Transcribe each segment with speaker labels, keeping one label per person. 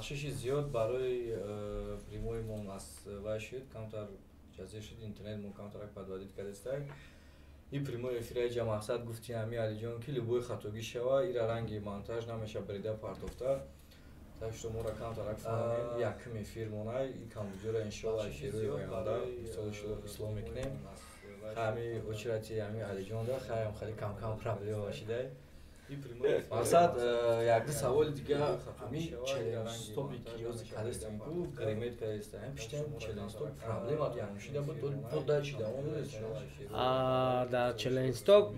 Speaker 1: Бахшиши зиёд барои прямой мон аз вай шуд, камтар ҷазир шуд, интернет мон камтарак подводить кардестай. И прямой эфир аҷа мақсад гуфти ҳами Алиҷон, ки любой хатогӣ шава, ира ранги монтаж намеша, брида партофта. Так что моро камтарак фаҳмем, якум эфир монай и камбуҷора. Иншоалло, эфирҳои оянда мисоли шумо ислоҳ мекунем. Ҳами очереди ҳами Алиҷонда хаям хеле кам-кам проблема шидай. Мақсад, якду саволи дига. Ҳами челлендж стопи ки ёзи кардестем ку, гремет кардестем, пиштем челлендж стоп проблема шида буд, бо дальше давом додед?
Speaker 2: Дар челлендж стоп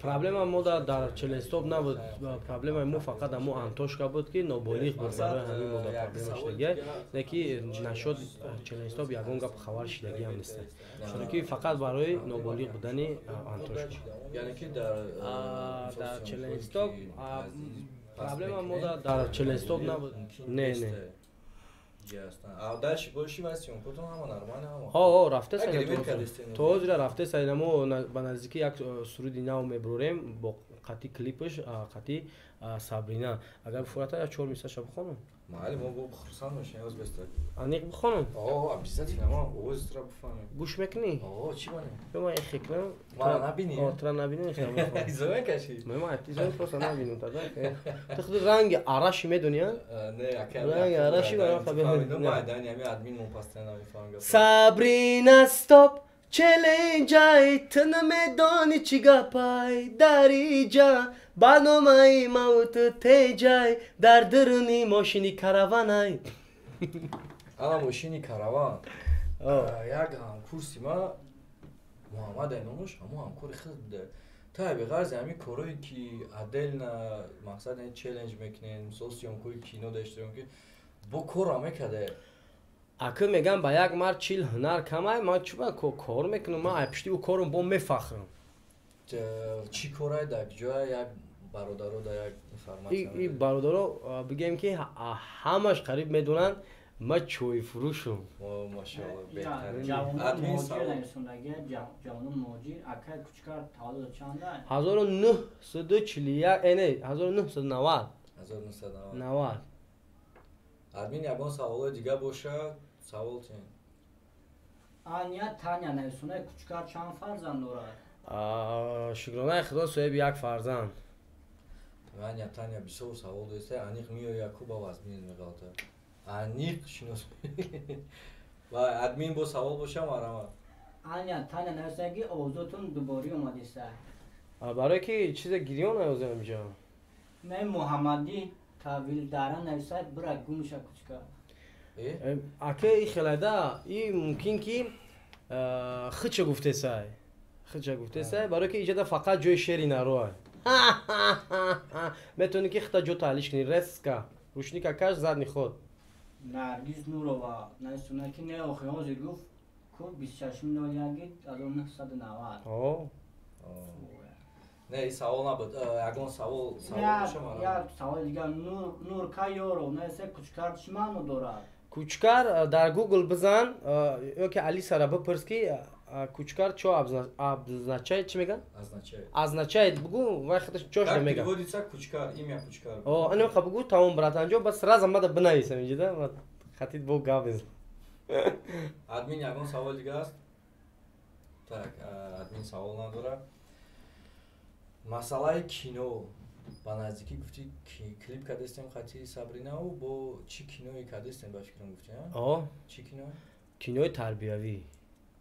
Speaker 2: проблема мо дар челлендж стоп набуд. Проблемаи мо фақат амо Антошка буд, ки ноболиғ буд. Барои ҳамин мо дар проблема шидагия, не ки нашуд челлендж стоп, ягон гап хабар шидагиам нест, чунки фақат барои ноболиғ будани Антошка.
Speaker 1: Яъне ки дар
Speaker 2: Дар челлендж стоп проблема мо дар челлендж стоп набуд, не.
Speaker 1: Дальше больше вай съёмкотон ҳама нормально, ҳама?
Speaker 2: Ҳо, рафтеса, то ҳозира рафтеса. Мо ба наздикӣ як суруди нав мебурем бо қати клипаш, қати Сабрина. Агар бифурата, як чор мисраша бихонам.
Speaker 1: Майли, мо хурсанд мешавем, оз беста.
Speaker 2: Аниқ бихонам?
Speaker 1: О, обязательно, мо овозтро бифаҳмем.
Speaker 2: Гӯш мекунӣ?
Speaker 1: О, чӣ мане?
Speaker 2: Ё ман ихекнам.
Speaker 1: Мара набинӣ?
Speaker 2: О, тра набинӣ.
Speaker 1: Изо мекашӣ?
Speaker 2: Ма изо просто набинам тада. Ту худи ранги араши медонӣ, а?
Speaker 1: Не, ака.
Speaker 2: Ранги араши барам.
Speaker 1: Фаҳмидам, ами админ мо постоянно мефаҳмам.
Speaker 2: Сабрина стоп челленҷай, ту намедонӣ чӣ гапай дар иҷа, барномаи мавту теҷай, дар дуруни мошини караванай.
Speaker 1: Ана мошини караван. Як ҳамкурси ма, Муҳаммад ай номуш, ҳамо ҳамкори худ буда. Та беғарзи ҳамин корое ки отдельно, мақсад, челлендж мекунем, мисол, съёмкои кино доштем, ки бо корам мекарде.
Speaker 2: Акы мегам, ба як мард 40 ҳунар камай. Ман чӯба кор мекунам, ман ай пишти ӯ корум бо мефахрам.
Speaker 1: Чӣ корай, дар ҷоя як бародаро да як информация?
Speaker 2: И бародаро бигем, ки ҳамаш қариб медонанд, ма чойфурӯшум.
Speaker 1: Машоалло.
Speaker 3: Ҷавонон муҳоҷир, акай Кучкар таваллуд чанда?
Speaker 2: 1941, не, 1990. 90.
Speaker 1: Админ, ягон саволои дига бошад, савол тен.
Speaker 3: Аня Таня нависонай: Кучкар чанд фарзанд дорад?
Speaker 2: Шукронаи Худо, соҳиби як фарзанд.
Speaker 1: Аня Таня бисёр савол доиста, аниқ меоя ку, ба вазмин меғалта, аниқ шинос ва админ бо савол боша, марҳамат.
Speaker 3: Аня Таня нависонай, ки овозотон дуборӣ омадиста.
Speaker 2: Барое ки чизе гирён наёзем инҷо.
Speaker 3: Не, Муҳаммадӣ Тавилдара нависад: бура гумша, Кучкар.
Speaker 2: Ака, и хелада и мумкин ки хича гуфтесай, хича гуфтесай, барое ки иҷода фақат ҷои шери нароай. Метавонӣ ки хита ҷо таҳлиш кунӣ, резка ручника каш, задний ход.
Speaker 3: Наргиз Нурова нависонад, ки не, охи ҳозир гуфт ку, 26-01-1990.
Speaker 1: Не, савол набуд. Ягон савол?
Speaker 3: Як саволи дигар. Нурка Ёров нависа: Кучкар чӣ маъно дорад?
Speaker 2: Кучкар дар Гугл бизан ё ки Алисара бипурс, ки кучкар чо обозначает, чӣ меган, означает, бугу, вай худаш ҷош мега.
Speaker 1: Переводится кучкар, имя кучкар.
Speaker 2: О, анеқа бугу, тамом, братанҷо, бас сразу мада бинависам инҷида, хатид бо гап безан.
Speaker 1: Админ, ягон савол дига аст? Так, админ савол надорад. Масъалаи кино, ба наздикӣ гуфтӣ, клип кардестем хати Сабринау, бо чӣ киное кардестем, ба фикрам, гуфтӣ? Чӣ кино?
Speaker 2: Кинои тарбиявӣ.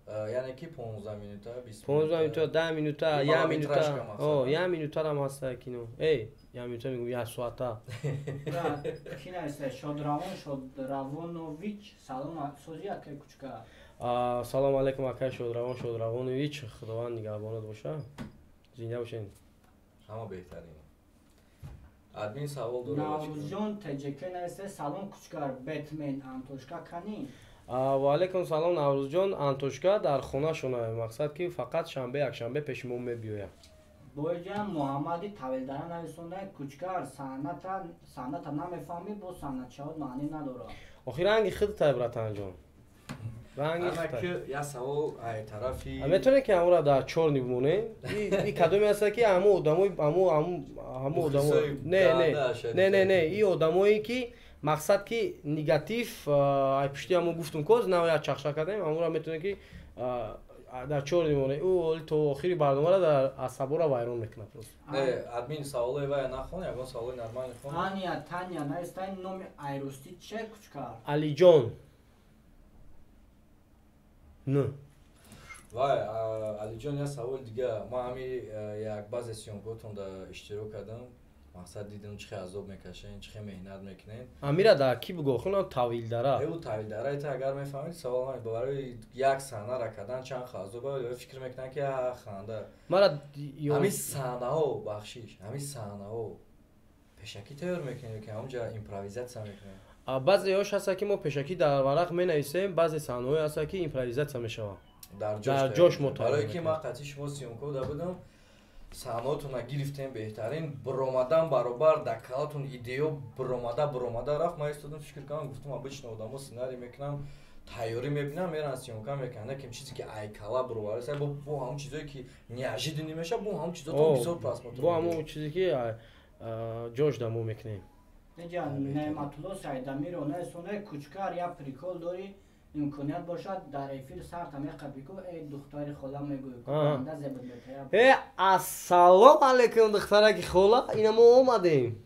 Speaker 1: Яъне ки 15 минута, 20?
Speaker 2: 15 минута, 10 минута, як минута, як минутарам ҳаста кино. Эй, як минута мегум, як соата.
Speaker 3: Ки нависта? Шодравон Шодравонович: салом, сози, акай Кучка.
Speaker 2: Салому алайкум, акай Шодравон Шодравонович, Худованд нигаҳбонат боша, зинда бошед.
Speaker 1: Ҳама беҳтарин. Админ савол дорад.
Speaker 3: Наврӯзҷон ТЖК нависта: салом, Кучкар, бетмен Антошка канӣ?
Speaker 2: Ваалайкум салом, Наврӯзҷон. Антошка дар хонашона, мақсад ки фақат шанбе, якшанбе пеши мо мебиёяд.
Speaker 3: Боиҷам Муҳаммади Тавилдара нависонда: Кучкар, санъата намефаҳмӣ, бо санъатшавот маънӣ надорад.
Speaker 2: Охи ранги худтай, братанҷон, ранги.
Speaker 1: Як савол ай тарафи
Speaker 2: Метавонем ки ҳамора дар чорни бимонем. И кадоме ҳаста, ки ҳамо одамои ҳамо одамо, не, не, не, не, не, и одамое ки Мақсад ки негатив ай пушти ҳамо гуфтум коз нав як чахша кардем, ҳамонро метавонем ки дар чор димоне ӯ то охири барномаро дар асабора вайрон мекунад просто.
Speaker 1: Не, админ саволои вая нахон, ягон саволои нормалӣ хон.
Speaker 3: Аня Таня наистай номи айрустӣ че Кучкар?
Speaker 2: Алиҷон. Н.
Speaker 1: Вай, Алиҷон, як савол дига. Ман ҳами як баъзе съёмкотон да иштирок кардам. Мақсад дидам чӣ хел азоб мекашен, чӣ хел меҳнат мекунен.
Speaker 2: Амира да ки буго хунам Тавилдара.
Speaker 1: Ӯ Тавилдара ита агар мефаҳмед савол намед. Барои як саҳнара кардан чанд хел азоб ё фикр мекунанд ки ханда.
Speaker 2: Мара
Speaker 1: ҳамин саҳнаҳо, бахшиш, ҳамин саҳнаҳо пешакӣ тайёр мекунед ки ҳамонҷа импровизатсия мекунед?
Speaker 2: Баъзеҳош ҳаста ки мо пешакӣ дар варақ менависем, баъзе саҳнаҳое ҳаста ки импровизатсия мешавад.
Speaker 1: Дар ҷош мо барои ки ман қатъи шумо съёмка да будам, саҳнаотонро гирифтем беҳтарин, биромадан баробар дар калатон идеё биромада рафт. Ман истодам фикр кардам, гуфтам обычно одамо сценарий мекунам, тайёрӣ мебинам, меран съёмка мекунам, наким чизе ки айкала бировареса, бо ҳамон чизое ки неожиданный мешавад, бо ҳамон чизотон бисёр просмотр.
Speaker 2: Бо ҳамон чизе ки ҷош да мо мекунем.
Speaker 3: Неҷа Неъматулло Сайдамиро наисоне Кучкар як прикол дорӣ, имконият бошад дар эфир сарта меқабику, э духтари хола мегӯй, кунанда зеб метая.
Speaker 2: Э ассалом алейкум духтараки хола, ина мо омадем.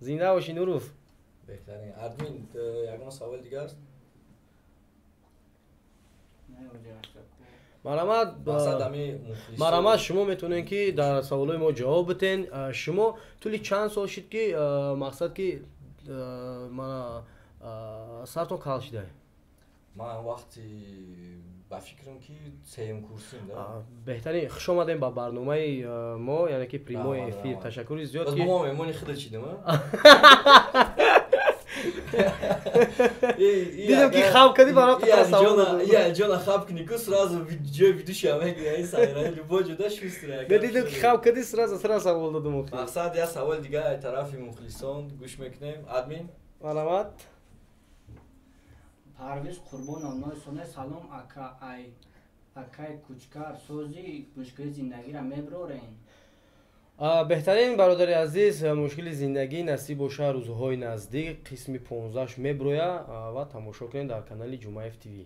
Speaker 2: Зинда бошӣ Нуров.
Speaker 1: Беҳтарин. Админ, ягон савол дигар аст?
Speaker 2: Марамат, шумо метавонед ки дар саволҳои мо ҷавоб битен. Шумо тӯли чанд сол шид ки мақсад ки мана сартон кал шидай?
Speaker 1: Ман вақти ба фикрам ки сеюм курсим да.
Speaker 2: Беҳтарин, хуш омадем ба барномаи мо, яъне ки прямой эфир. Ташаккури зиёд ки
Speaker 1: мо меҳмони худа чидем, а?
Speaker 2: Дидам ки хаб кардӣ барои қатра савол додам.
Speaker 1: Я ҷона хаб кунӣ ку сразу ҷои видушия мегирӣ, ай сайра любой ҷода шустра.
Speaker 2: Дидам ки хаб кардӣ сразу савол додам охир.
Speaker 1: Мақсад я савол дига ай тарафи мухлисон гӯш мекунем. Админ?
Speaker 2: Марҳамат.
Speaker 3: Парвиз Қурбонов нойсоне салом ака ай акай Кучкар сози мушкили зиндагиро меброрен.
Speaker 2: Беҳтарин бародари азиз, мушкили зиндагӣ насиб боша рӯзҳои наздик қисми 15-ш меброя ва тамошо кунед дар канали Ҷумаев ТВ.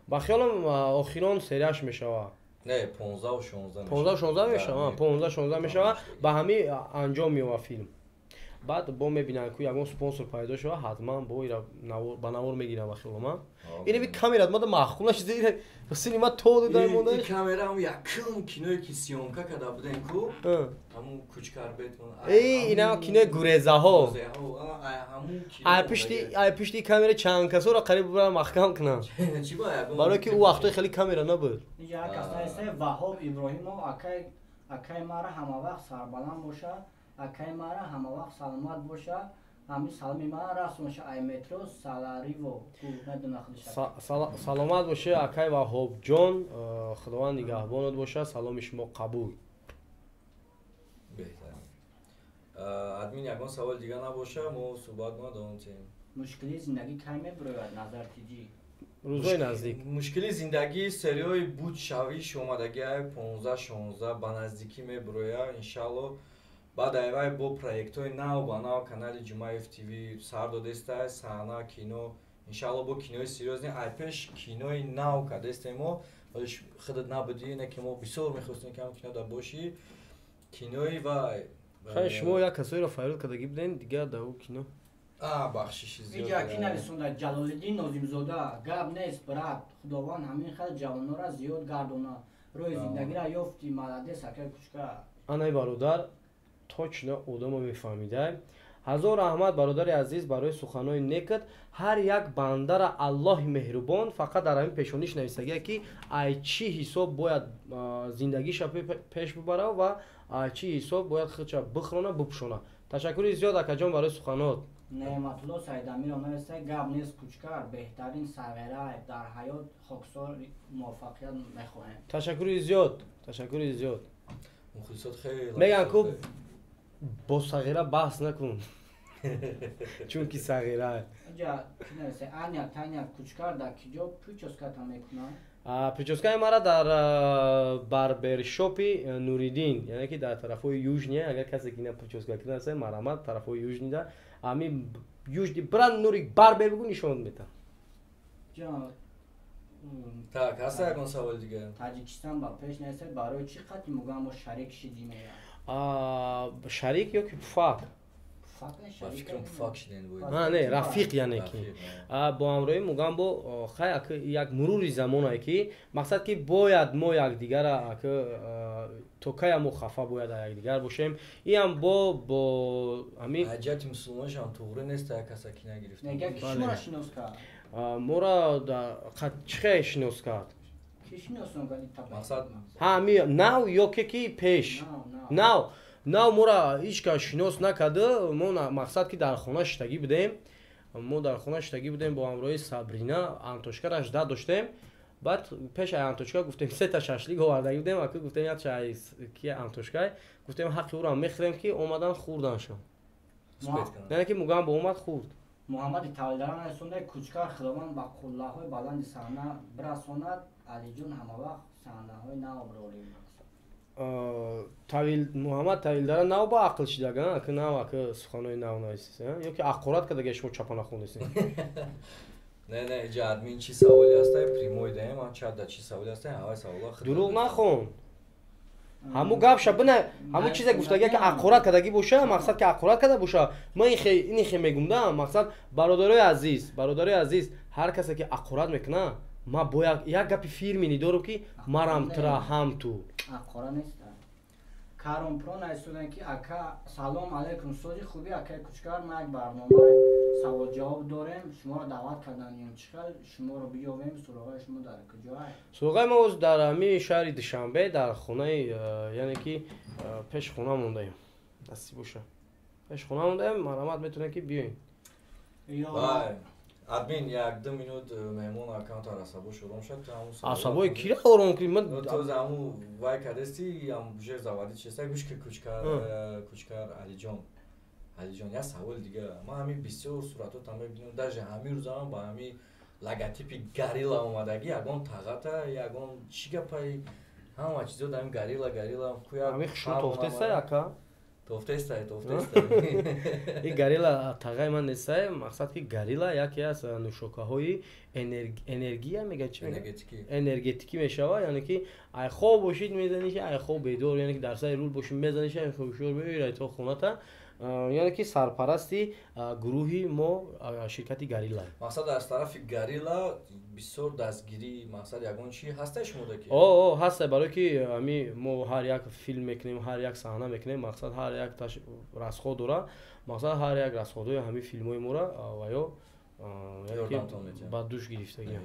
Speaker 2: Ба хиёлам охирон серияш мешава.
Speaker 1: Не, 15 16
Speaker 2: 15 16 мешава, 15 16 мешава, ба ҳамин анҷом меёва филм. Баъд бо мебинанд ку ягон спонсор пайдо шава, ҳатман бо ира ба навор мегирам ба хиёлам. Ин би камерат мада маъқул нашида, ира сини ма то дидай монда.
Speaker 1: Ин камера ҳам якум киное ки съёмка карда будем ку, ҳамун Кучкар бетмон.
Speaker 2: Эй, ина кинои гурезаҳо. Ай пишти камера чанд касоро қариб бибарам маҳкам кунам.
Speaker 1: Чӣ ба ягон?
Speaker 2: Барои ки ӯ вақтҳои хеле камера набуд.
Speaker 3: Инҷа як кас наиста Ваҳоб Иброҳимов, акай мара ҳама вақт сарбаланд боша. Акай мара ҳама вақт саломат боша, ҳамин саломи мара расонаша ай метро Салариво.
Speaker 2: Саломат боша акай Ваҳобҷон, Худованд нигаҳбонат боша, саломи шумо қабул.
Speaker 1: Беҳтарин. Админ, ягон савол дига набоша, мо суҳбат мо давом тиҳем.
Speaker 3: Мушкили зиндагӣ кай мебирояд назар тиҷӣ?
Speaker 2: Рӯзҳои наздик.
Speaker 1: Мушкили зиндагӣ сериёи буд шавиш омадагиай 15-16 ба наздикӣ мебироя иншалло. Баъд айвай бо проектҳои нав ба нав канали Ҷумаев ТВ сар додестай, саҳна, кино, иншалло бо кинои серьёзный, ай пеш кинои нав кардестем мо, худат набудӣ, не ки мо бисёр мехостем ки ҳам кино да бошӣ, кинои вай.
Speaker 2: Хай шумо як касоеро фарёд кардагӣ буден, дигар дар ӯ кино.
Speaker 1: Бахшиши зиёд.
Speaker 3: Инҷа ки нависонда Ҷалолиддин Нозимзода, гап нест брат, Худованд ҳамин хел ҷавонора зиёд гардона, роҳи зиндагиро ёфти, молодец акай Кучкар.
Speaker 2: Анай бародар, точно одамо мефаҳмидай. Ҳазор раҳмат бародари азиз барои суханои некат. Ҳар як бандара Аллоҳи меҳрубон фақат дар ҳамин пешониш нависагия ки ай чӣ ҳисоб бояд зиндагиша пеш бибара ва ай чӣ ҳисоб бояд худша бихӯрона, бипӯшона. Ташаккури зиёд акаҷон барои суханот.
Speaker 3: Неъматулло Сайдамиров нависта гап нест Кучкар, беҳтарин сағирай дар ҳаёт, хоксор муваффақият мехоҳем.
Speaker 2: Ташаккури зиёд, ташаккури зиёд.
Speaker 1: Мухлисот хеле
Speaker 2: мегӯянд ку бо сағира баҳс накун, чунки сағира.
Speaker 3: Инҷа ки нависта Аня Таня Кучкар дар киҷо прическата мекунад?
Speaker 2: Прическаи мара дар барбершопи Нуриддин, яъне ки дар тарафҳои Южния, агар касе ки ина прическа кунад, марҳамат тарафҳои Южнида. ами южный брат Нурик Барбер бигӯ, нишон метам.
Speaker 1: Так, ҳаста ягон саволи дигар?
Speaker 3: Таҷикистон ба пеш нест, барои чӣ қати мугам мо шарик шидим?
Speaker 2: Шарик ё ки пуфак? Не, рафиқ, яъне ки бо ҳамроҳи Мугамбо. Хай, як мурури замонае ки мақсад ки бояд мо якдигара, то кая мо хафа бояд якдигар бошем, иам бо ҳамин
Speaker 1: ҳаҷати мусулмоншам туғри нест, як каса ки нагирифта.
Speaker 2: Мора чӣ хел шинос кард? Ҳами нав ё ки пеш нав? Нав мора ҳеҷ кас шинос накарда. Мо мақсад ки дар хона шиштагӣ будем, мо дар хона шиштагӣ будем бо ҳамроҳи Сабрина, Антошка жда доштем. Баъд пеш ай Антошка гуфтем, сета шашлик овардагӣ будем, аку гуфтем, якча ки Антошкай, гуфтем, ҳаққи ӯро мехӯрем, ки омадан хӯрданшон, яъне ки Мугамбо омад, хӯрд.
Speaker 3: Муҳаммади Тавилдаран расонда: Кучкар, Худованд ба қуллаҳои баланди саҳна бирасонад. Алиҷон, ҳамавақт саҳнаҳои нав бирорем.
Speaker 2: Тавил Муҳаммад Тавилдара нав ба ақл шидага, аки нав, аки суханои нав нависис ё ки аққурат кардага, шумо чапа нахондесин.
Speaker 1: Не, не, иҷа админ чӣ саволе ҳастай, прямой даем, ман чат да чӣ саволе ҳастай, ҳавай савола.
Speaker 2: Дурӯғ нахон, ҳаму гапша бина, ҳаму чизе гуфтага ки аққурат кардагӣ боша, мақсад ки аққурат карда боша. Ман ини хе мегум да, мақсад, бародарои азиз, бародарои азиз, ҳар касе ки аққурат мекуна, ма бо як гапи фирмини дорам ки марам тра ҳам ту.
Speaker 3: Аққора нест. Каромпро нависодан ки: ака, салом алайкум, сози хуби, акаи Кучкар, ма як барномаи саволҷавоб дорем, шуморо даъват карданем, чӣ хел шуморо биёвем, суроғаи шумо дар куҷоа?
Speaker 2: Суроғаи мо дар ҳамин шаҳри Душанбе, дар хонаи, яъне ки пеши хона мондаем, насиб боша, пеши хона мондаем, марҳамат, метавонем ки биёем.
Speaker 1: Админ, як ду минут меҳмон аккаунтар асабош ором шад.
Speaker 2: Асабои кира ором кунӣ ман?
Speaker 1: То заму вай кадести, ам уже заводи честа, гӯш ки, Кучкар, Кучкар Алиҷон, Алиҷон, як саволи дига. Ман ҳамин бисёр суратотам мебинам, даже ҳамин рӯзам ба ҳамин логотипи Горилла омадагӣ, ягон тағата, ягон чӣ гапай, ҳама чизо дар Горилла, Горилла.
Speaker 2: Ҳамин хушрӯ тофтестай, ака?
Speaker 1: Тофтестай, тофтестай.
Speaker 2: И Горилла тағаи ман нестай, мақсад ки Горилла яке аз нӯшокаҳои энергия мега, чи энергетикӣ мешава, яъне ки ай хоб бошид мезаниши, ай хоб бедор, яъне ки дар сари рул бошид мезаниши, ай ҳушёр меои то хоната, яъне ки сарпарасти гурӯҳи мо ширкати Горилла.
Speaker 1: Мақсад, аз тарафи Горилла бисёр дастгирӣ, мақсад, ягон чи ҳастай шумода ки?
Speaker 2: О, ҳастай, барое ки ами мо ҳар як филм мекунем, ҳар як саҳна мекунем, мақсад, ҳар як расход дора, мақсад, ҳар як расходҳои ҳамин филмҳои мора ва ё ба душ гирифтагиам.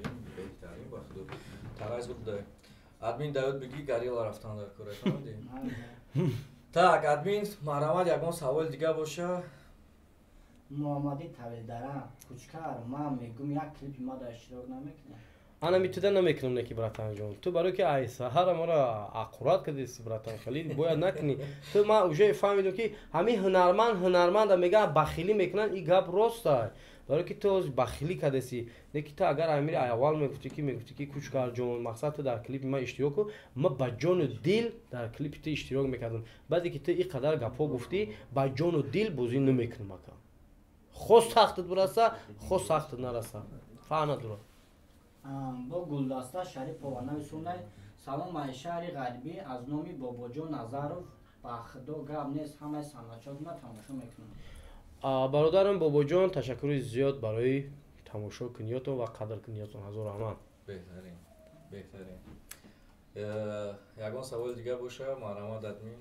Speaker 1: Админ, даёд бигӣ, Горилла рафтан дар кора, фаҳмидӣ? Так, админ, марҳамат, ягон саволи дига боша.
Speaker 3: Муҳаммади Тавилдара: Кучкар, ман мегум, як клипи ма дар иштирок намекунам?
Speaker 2: Ана митуда намекунам, неки, братанҷон, ту барое ки ай саҳара мора аққурат кардеси, братан, хеле бояд накунӣ ту. Ман уже фаҳмидам ки ҳамин ҳунарманд ҳунарманда мега бахилӣ мекунанд, и гап ростай, барое ки ту бахилӣ кардеси. Неки ту агар амири аввал мегуфтӣ ки Кучкарҷон, мақсад, ту дар клипи ман иштирок кун, ман ба ҷону дил дар клипи ту иштирок мекардам. Баъде ки ту ин қадар гапҳо гуфтӣ, ба ҷону дил бозӣ намекунам, ака, хо сахтат бираса, хо сахтат нараса, фарқ надорад.
Speaker 3: Бо Гулдаста Шарипова нависондай: салом ай шаҳри ғарибӣ, аз номи Бобоҷон Назаров, ба худо гап нест, ҳамаи санъатчотона тамошо мекунам.
Speaker 2: Бародарам Бобоҷон, ташаккури зиёд барои тамошо куниётон ва қадр куниётон, ҳазор раҳмат.
Speaker 1: Беҳтарин, беҳтарин. Ягон саволи дига боша, марҳамат, админ.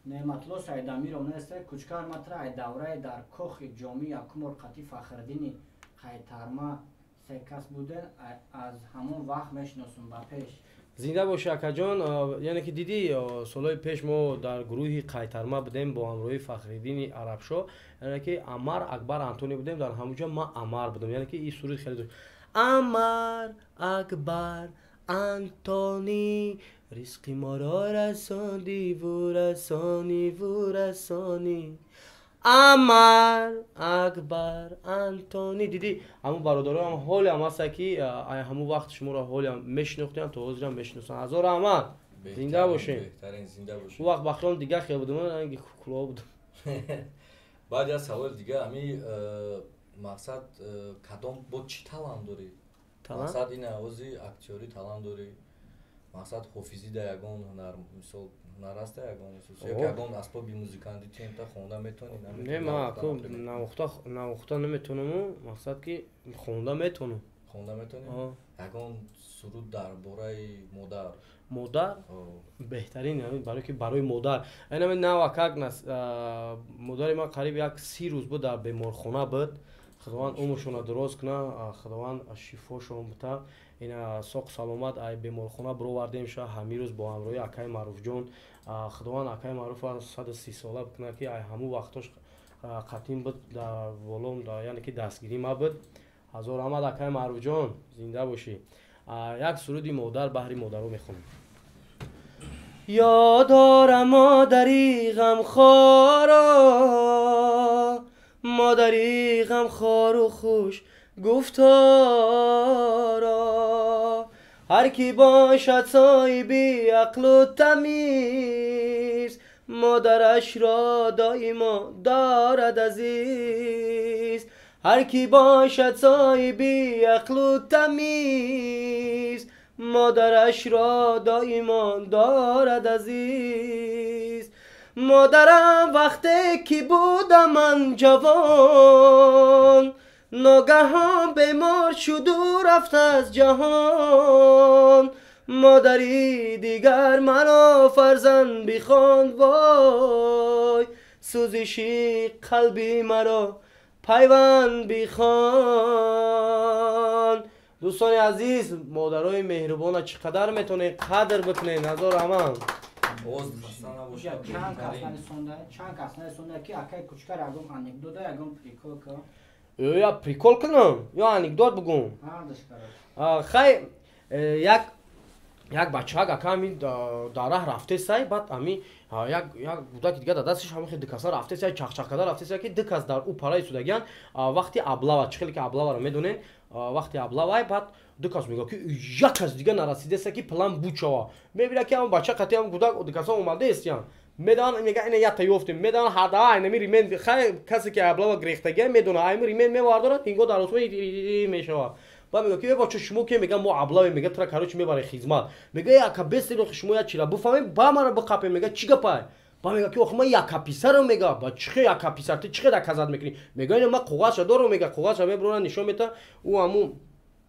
Speaker 3: Неъматулло Саидамиров неста: Кучкар, матра ай давраи дар кохи ҷомӣ якумор қати Фахриддини Қайтарма се кас буден, аз ҳамон вақт мешиносум, ба пеш.
Speaker 2: Зинда боши, акаҷон. Яъне ки дидӣ, солҳои пеш мо дар гурӯҳи Қайтарма будем бо ҳамроҳи Фахриддини Арабшо, яъне ки Амар, Акбар, Антони будем. Дар ҳамонҷо ман Амар будам, яъне ки ин суруд хеле Амар, Акбар, Антони, ризқи моро расондиву расониву расонӣ, Амар, Акбар, Антони. Дидӣ, ҳамун бародароам ҳолиам ҳаста ки ай ҳамун вақт шуморо ҳолиам мешинохтиам, то ҳозирам мешиносам. Ҳазор раҳмат, зинда бошем.
Speaker 1: Беҳтарин, зинда бошем.
Speaker 2: Он вақт ба хиёл дигар хел будам, ранги кукло будам.
Speaker 1: Баъд як саволи дига, ами мақсад, кадом бо чӣ талант дорӣ? Мақсад, ин овози актёрӣ талант дорӣ, мақсад, ҳофизӣ да ягон ҳунар, мисол, ҳунар аста ягон, ё ягон асбоби музиканти темта хонда метавонӣ?
Speaker 2: Не, ман навохта наметавонаму, мақсад, ки хонда метавонам.
Speaker 1: Хонда метавонӣ? Ягон суруд дар бораи модар?
Speaker 2: Модар беҳтарин, барое ки барои модар инами навакак. Модари ман қариб як 30 рӯз буд дар беморхона буд. Худованд умршона дуроз куна, Худованд шифошон бита. Ина соқ саломат ай беморхона бировардем ша ҳамин рӯз бо ҳамроҳи акаи Маъруфҷон. Худованд акаи Маъруфа 130 сола бикуна, ки ай ҳамун вақтош қатим буд дар болом, яъне ки дастгирӣ ма буд. Ҳазор раҳмат, акаи Маъруфҷон, зинда бошӣ. Як суруди модар баҳри модаро мехонам. Ёдорам модари ғамхоро, модари ғамхору хуш гуфторо. Ҳар кӣ бошад соҳиби ақлу тамиз, модарашро доимо дорад азиз. Ҳар кӣ бошад соҳиби ақлу тамиз, модарашро доимо дорад азиз. Модарам вақте ки будам ман ҷавон, ногаҳон бемор шуду рафт аз ҷаҳон. Модари дигар маро фарзанд бихонд, вой, сӯзиши қалби маро пайванд бихон. Дӯстони азиз, модарои меҳрубона чӣ қадар метавонед қадр бикунед. Ҳазор раҳмат.
Speaker 3: Чанд кас нарасонда, ки акаи Кучкар ягон анекдота, ягон прикол ка.
Speaker 2: Я прикол кунам ё анекдот бугум? Хай, як бачаак, ака, ами дар раҳ рафтесай. Баъд ами як кӯдаки дига дар дасташ, ҳами ду каса рафтесай, чақчақ карда рафтесай, ки ду кас дар ӯ пара истодагиян. Вақти облава, чӣ хеле ки облаваро медонен, вақти облавай. Баъд ду кас мегӯяд, ки як кас дига нарасидеса, ки план бучава. Мебинад, ки ҳам бача қати ҳам кӯдак ду каса омадаестиян. Медаванд, мега: «Ина якта ёфтем». Медаванд, ҳарда айнами ремень. Хай, касе ки облава гирехтагия медонад, айми ремень мевардорад, ҳингоҳ дар осмон мешавад. Баъд мега, ки: «Е бача, шумо ке?» Мега: «Мо облавем». Мега: «Тра, короче, мебаре хизмат». Мега: «Яка бесте, шумо як чира буфаҳмем, ба мара биқапем». Мега: «Чӣ гапай?» Ба мега, ки: «Охи, ман яка писарам». Мега: «Ба чӣ яка писар? Ту чӣ доказать мекунӣ?» Мега: «Ина ман коғазша дорам». Мега, коғазша мебурона, нишон мета. Ӯ ҳамун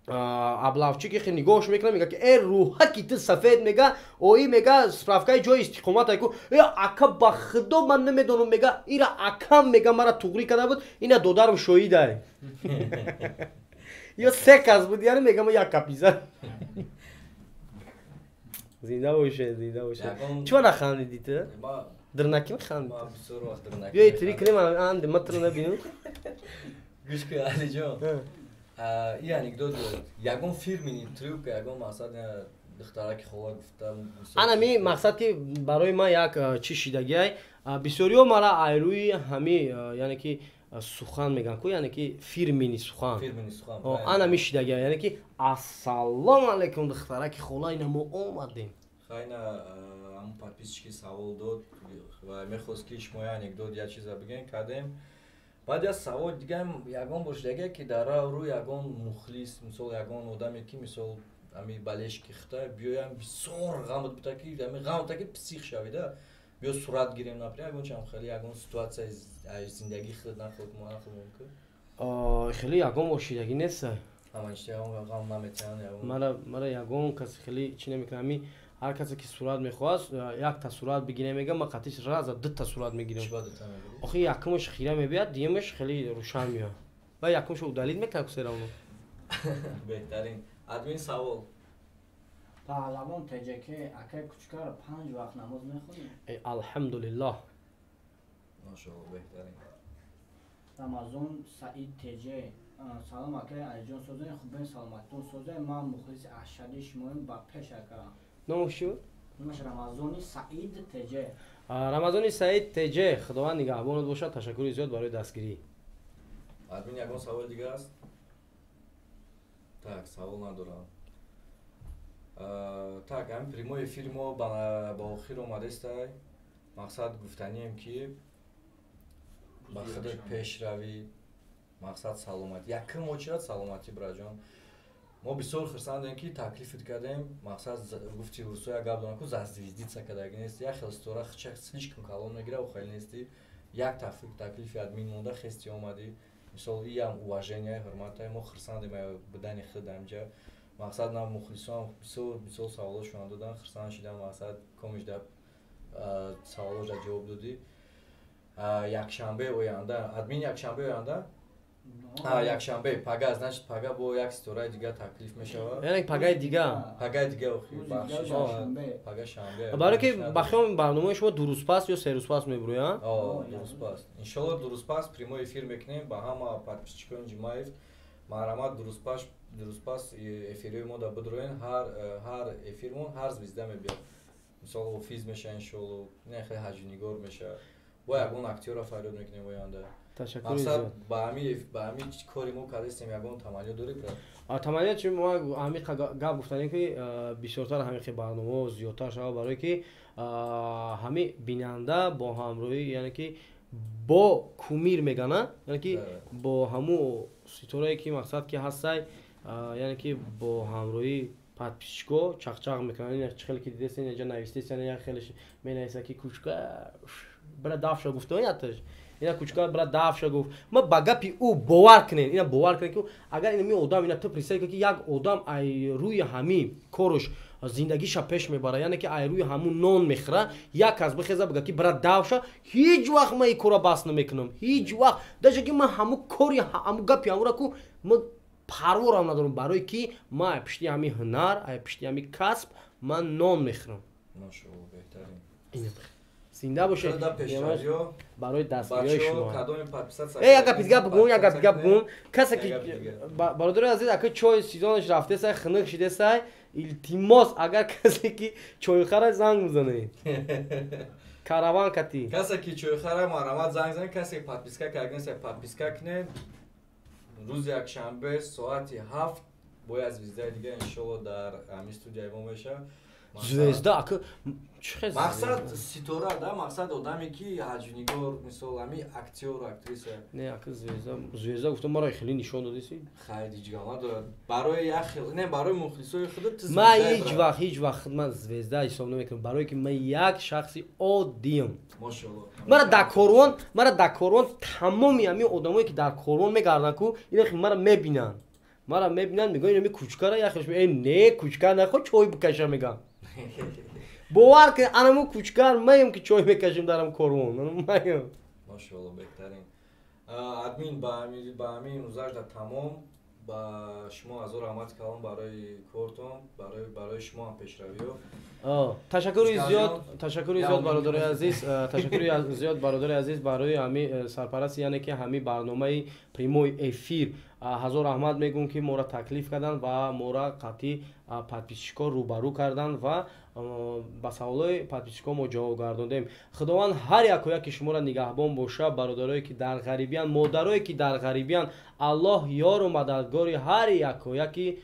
Speaker 2: облавчик хе нигоҳш мекунад, мега, ки: «Э, рӯҳаки ту сафед». Мега: «Ои», мега, «справкаи ҷои истиқомат ку». «Э, ака, ба худо, ман намедонам». Мега: «Ира акам», мега, «мара туғрӣ карда буд, ина додарам шоҳидай». Ё се кас буд, яъне мега: «Ма як капиза». Зинда боше, зинда боше. Чима нахандиди ту? Дирнакӣ механдӣ? Биё, итри кунем, анде ма туро набинам.
Speaker 1: Гӯш кун, Алиҷон, и анекдот, ягон фирменный трюк, ягон, мақсад, духтараки хола гуфта.
Speaker 2: Анами мақсад, ки барои ман як чӣ шидагиай. Бисёриҳо мара айрӯи ҳами, яъне ки сухан мегӯянд ку, яъне ки фирменный сухан, анами шидагиай, яъне ки: «Ассалому алайкум, духтараки хола, ина мо омадем».
Speaker 1: Хайна, ҳамун подписчики савол дод ва мехост, ки шумо я анекдот, я чиза бигӯен, кардем. Баъд як савол дигаам: ягон бошидаге, ки дар рӯ ягон мухлис, мисол, ягон одаме, ки, мисол, ами болельщики хита биёям, бисёр ғамат бута, ки ами ғамата, ки псих шавида, биё сурат гирем, например, ягон чам хеле ягон ситуация зиндагии худ нақл нақл мумкин?
Speaker 2: Хеле ягон бошидагӣ нест.
Speaker 1: Ғам наметиҳанд?
Speaker 2: Мара ягон касе хеле чӣ намекунад. Ами ҳар касе ки сурат мехоҳад, якта сурат бигирем, мега, ма қатиш раза дута сурат мегирам. Охи, якумаш хира мебиёд, дуюмаш хеле рӯшан меояд ва якумашо удалить мекунад кусеравно.
Speaker 1: Беҳтарин. Админ, савол.
Speaker 3: Паҳлавон ТЖК: «Акай Кучкар, панҷ вақт намоз мехонӣ?»
Speaker 2: Алҳамдулиллоҳ.
Speaker 1: Машоалло, беҳтарин.
Speaker 3: Рамазон Саид ТЖ: «Салом, акай Алиҷон, созем, хубен, саломатитон созем. Ман мухлиси ашадии шумоем, ба пеш, ака».
Speaker 2: Номаш чӣ буд?
Speaker 3: Номаш Рамазони Саид ТЖ.
Speaker 2: Рамазони Саид ТЖ, Худованд нигаҳбонат бошад, ташаккури зиёд барои дастгирӣ.
Speaker 1: Админ, ягон саволи дигар аст? Так, савол надорам. Так, ҳамин прямой эфири мо ба охир омадестай. Мақсад, гуфтанием, ки Ба худат пешравӣ, мақсад саломатӣ, якум очередь саломатӣ, браҷон. Мо бисёр хурсандем, ки таклифит кардем. Мақсад, гуфти русо як гап дорам ку, зазвездиться кардаги нести, як хел ситора хча слишком калон мегира, хеле нести. Як таклифи админ монда, хести омадӣ. Мисол, иам уважение, ҳурмата. Мо хурсандем будани худ амҷа. Мақсад, на мухлисон бисёр бисёр саволошон додан, хурсанд шидам. Мақсад, комишда саволоша ҷавоб додӣ. Якшанбе оянда, админ, якшанбе оянда, якшанбе пага, значит, пага бо як ситораи дига таклиф мешавад.
Speaker 2: Яъне пагаи дига?
Speaker 1: Пагаи дига, охи, бахшиш, пага шанбе.
Speaker 2: Барое ки ба хиёл барномаи шумо 2 рӯз пас ё 3 рӯз пас мебурӯянд?
Speaker 1: 2 рӯз пас, иншолло, 2 рӯз пас прямой эфир мекунем. Ба ҳама подписчикони Ҷумаев марҳамат, 2 рӯз пас эфирҳои мо да бидроен. Ҳар эфирмон ҳар звезда мебиёд. Мисол, офиз меша, иншолло, не хеле ҳаҷвнигор меша, бо ягон актёра фарёд мекунем оянда.
Speaker 2: Ташаккури зиёд.
Speaker 1: Ба ҳами кори мо кардастем, ягон таманниё дорӣ, брат?
Speaker 2: Таманниё чи, мо ҳами гап гуфтанем, ки бисёртар ҳамин хел барномаҳо зиёдтар шавад, барое ки ҳами бинанда бо ҳамроҳӣ, яъне ки бо кумир мегана, яъне ки бо ҳамун ситорае ки мақсад ки ҳастай, яъне ки бо ҳамроҳӣ подписчико чақчақ мекунанд. Ин чӣ хеле ки дидест, инҷа навистест, яъне як хеле менависа, ки кучка бира дафша гуфта, яташ ина кучка бира дафша гуфт. Ма ба гапи ӯ бовар кунед, ина бовар кунед, ки агар инами одам, ина ту представь, ки як одам ай рӯи ҳами корш зиндагиша пеш мебара, яъне ки ай рӯи ҳамун нон мехӯра, як кас бихеза, бига, ки бира давша, ҳеҷ вақт ман ин кора бас намекунам, ҳеҷ вақт. Даже ки ман ҳамун кори, ҳамун гапи ҳамура ку ман парворам надорам, барое ки ман ай пишти ҳами ҳунар, ай пишти ҳами касб ман нон мехӯрам.
Speaker 1: Машоалло, беҳтарин.
Speaker 2: Зинда бошед барои дастгириҳои шумо.
Speaker 1: Э,
Speaker 2: як гапи дига бугум, як гапи дига бугум. Касе ки, бародари азиз, ака чой сезонаш рафтесай, хунук шидесай, илтимос, агар касе ки чойхара, занг бизанед, караван кати.
Speaker 1: Касе ки чойхара, марҳамат, занг занед. Касе ки подписка карднеса, подписка кунед. Рӯзи якшанбе соати 7 бояд звездаи дига, иншолло, дар ҳамин студияи мо мешавад.
Speaker 2: Звезда, ака, чӣ?
Speaker 1: Мақсад ситора да, мақсад одаме ки ҳаҷвнигор, мисол, ҳами актёр, актриса.
Speaker 2: Не, ака, звезда, звезда гуфтам, маро хеле нишон додеси.
Speaker 1: Хайр, ҳеҷ надорад, барои як хел не, барои мухлисои худат ту.
Speaker 2: Ман ҳеҷ вақт, ҳеҷ вақт ман звезда ҳисоб намекунам, барое ки ман як шахси оддиям.
Speaker 1: Мошалло.
Speaker 2: Мара дар корвон тамоми ҳамин одамое ки дар корвон мегарданд ку, ина мара мебинанд, мара мебинанд, мегӯянд, инами кучкара яхеш. Э, не, кучка нахо чой бикаша, мегам. Бовар кун, анаму кучкар маем, ки чой мекашем дарам корвон, маем.
Speaker 1: Машоалло, беҳтарин. Админ, ба ҳамин гузашта тамом. Ба шумо ҳазор раҳмати калон барои кортон, барои шумо ҳам пешравиё.
Speaker 2: Ташаккури зиёд, ташаккури зиёд, бародари азиз, ташаккури зиёд, бародари азиз, барои ҳами сарпарасти, яъне ки ҳами барномаи прямой эфир. Ҳазор раҳмат мегӯм, ки моро таклиф карданд ва моро қатъи подписчикҳо рӯбарӯ карданд ва ба саволҳои подписчикҳо мо ҷавоб гардондем. Худованд ҳар яко яки шуморо нигаҳбон боша. Бародарое ки дар ғарибиянд, модарое ки дар ғарибиянд, Аллоҳ ёру мададгори ҳар яко яки.